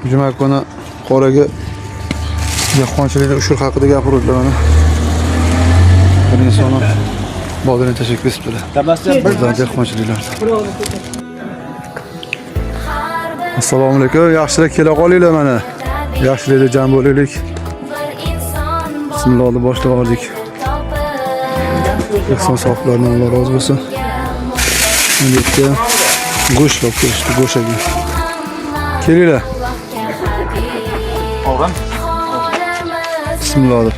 Juma kuni qoraga dehqonchilikni ushur haqida gapiruvdilar mana. Bir insoni bodring tashlab ketibdilar. Bizdan dehqonchiliklar. Assalomu alaykum. Yaxshilik kela qolinglar mana. Yaxshilikda jam bo'laylik. Bismillah deb boshlab oldik. Ehson sohiblaridan Alloh rozi bo'lsin. Endi yerga go'sht olib kelishdi, go'sht ekan. Kelinglar. Bismillah deb.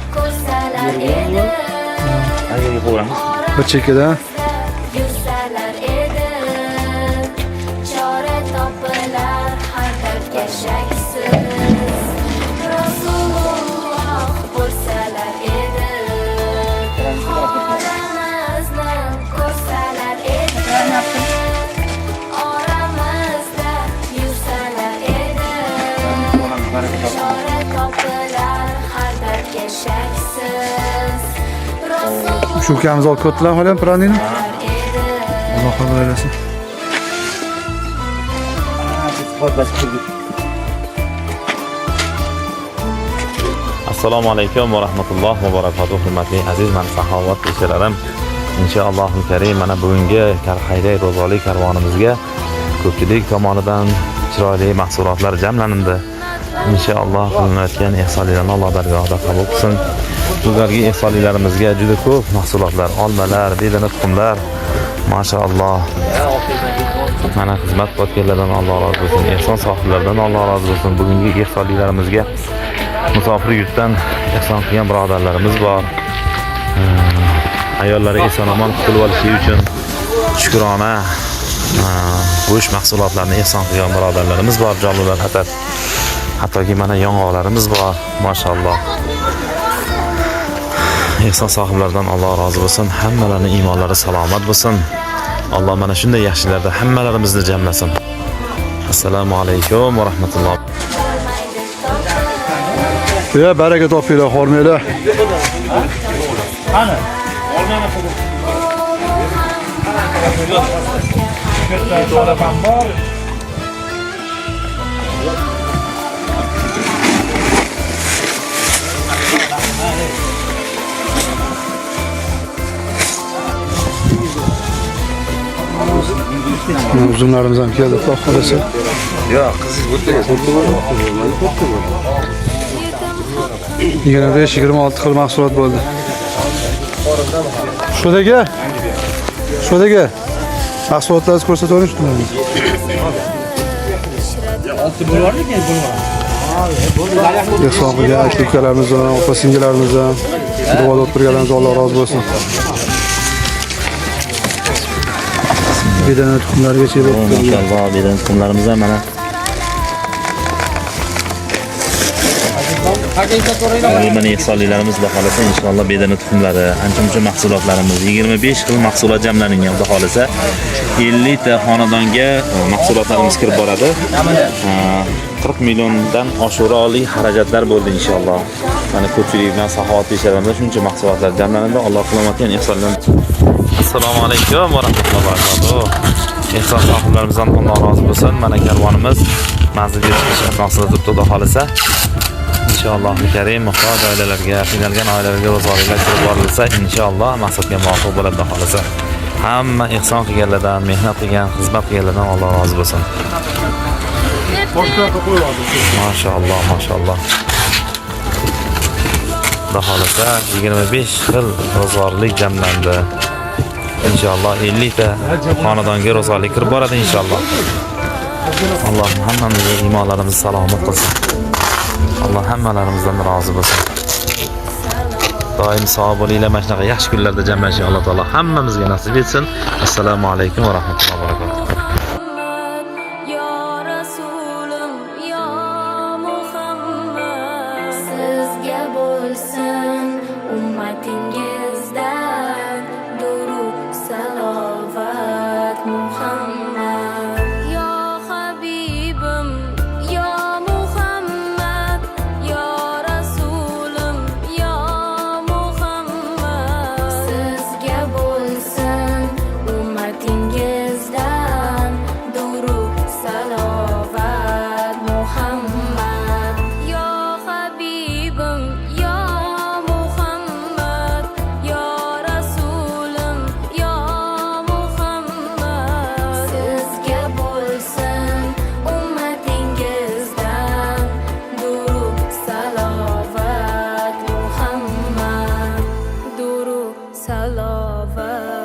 Bir chekkadan Yursalar edi, chora topilar har dardga shaksiz. Rasululloh bo'lsalar edi, holimizni ko'rsalar edi, oramizda yursalar edi, chora topilar har dardga shaksiz. Rasululloh Shu ukamiz olib ketdilar hali ham piranini. Alloh qabul aylasin. Assalomu alaykum va rahmatulloh va barakatuh, hurmatli aziz man saxovat peshalarim. Inshaallohul karim, mana bugungi xayriya ro'zoli karvonimizga ko'pchilik tomonidan chiroyli mahsulotlar jamlanindi. Inshaalloh qilinayotgan ehsonliklarni Alloh dargohida qabul qilsin. Bularga ehsonliklarimizga juda ko'p mahsulotlar, olmalar, bedana tuxumlar, mashalloh. Mana xizmat qilayotganlardan Alloh rozi bo'lsin, ehson sohiblaridan Alloh rozi bo'lsin. Bugungi ehsonliklarimizga musofir yurtdan ehson qilgan birodarlarimiz bor. Ayollari eson omon qutulib olishi uchun shukrona go'sht mahsulotlarini ehson qilgan birodarlarimiz bor, jonlilar atab. Hattoki mana yong'oqlarimiz bor, mashalloh. Ehson sohiblaridan Alloh rozi bo'lsin, hammalarini iymonlari salomat bo'lsin. Alloh mana shunday yaxshilarda hammalarimizni jamlasin. Assalomu alaykum va rahmatulloh. Ya baraka topinglar, hormanglar. Mana uzumlarimiz ham keldi, xudo xolasa. 25-26 xil mahsulot bo'ldi. Shudaga. Shudaga. Mahsulotlarni ko'rsatavering shunlarni. Ehson qilgan aka ukalarimizdan, opa singillarimizdan, duoda o'tirganlarimizdan Alloh rozi bo'lsin. Bedana tuxumlarigacha yetib kelgan. Mashalloh, bedana tuxumlarimiz ham mana. Mana ehsonliklarimiz, xudo xolasa inshaalloh bedana tuxumlari, ancha-muncha mahsulotlarimiz, 25 xil mahsulot jamlangan, xudo xolasa 50 ta xonadonga mahsulotlarimiz kirib boradi. 40 milliondan oshiqroqlik xarajatlar bo'ldi inshaalloh. Mana ko'pchilik bilan saxovat peshalarida shuncha mahsulotlar jamlanadi. Alloh qilayotgan ehsonlar. Assalomu alaykum va rahmatullohi va barakatuh. Ehson sohiblarimizdan Alloh rozi bo'lsin. Mana karvonimiz manzilga chiqish asnosida turibdi, xudo xolasa. Inshaalloh karim muhtoj oilalarga, qiynalgan oilalarga ro'zg'orlar kirib borilsa, inshaalloh maqsadga muvofiq bo'ladi, xudo xolasa. Hamma ehson qilganlardan, mehnat qilgan, xizmat qilganlardan Alloh rozi bo'lsin. Mashalloh, mashalloh. Xudo xolasa 25 xil ro'zg'orlik jamlandi. Inshaalloh 50 ta xonadonga ro'zg'orlik kirib boradi inshaalloh. Alloh hammamizni iymonlarimizni salomat qilsin. Alloh hammalarimizdan rozi bo'lsin. Doim sog' bo'linglar, mana shunaqa yaxshi kunlarda jamlashni Alloh taolo hammamizga nasib etsin. Assalomu alaykum va rahmatullohi va barakatuh. Ya Rasulim, ya Muhammad, sizga bo'lsin ummatingizdan durud salovat Muhammad. Ya Habibim, ya Muhammad, ya Rasulim, ya Muhammad, sizga bo'lsin ummatingizdan. Salovat.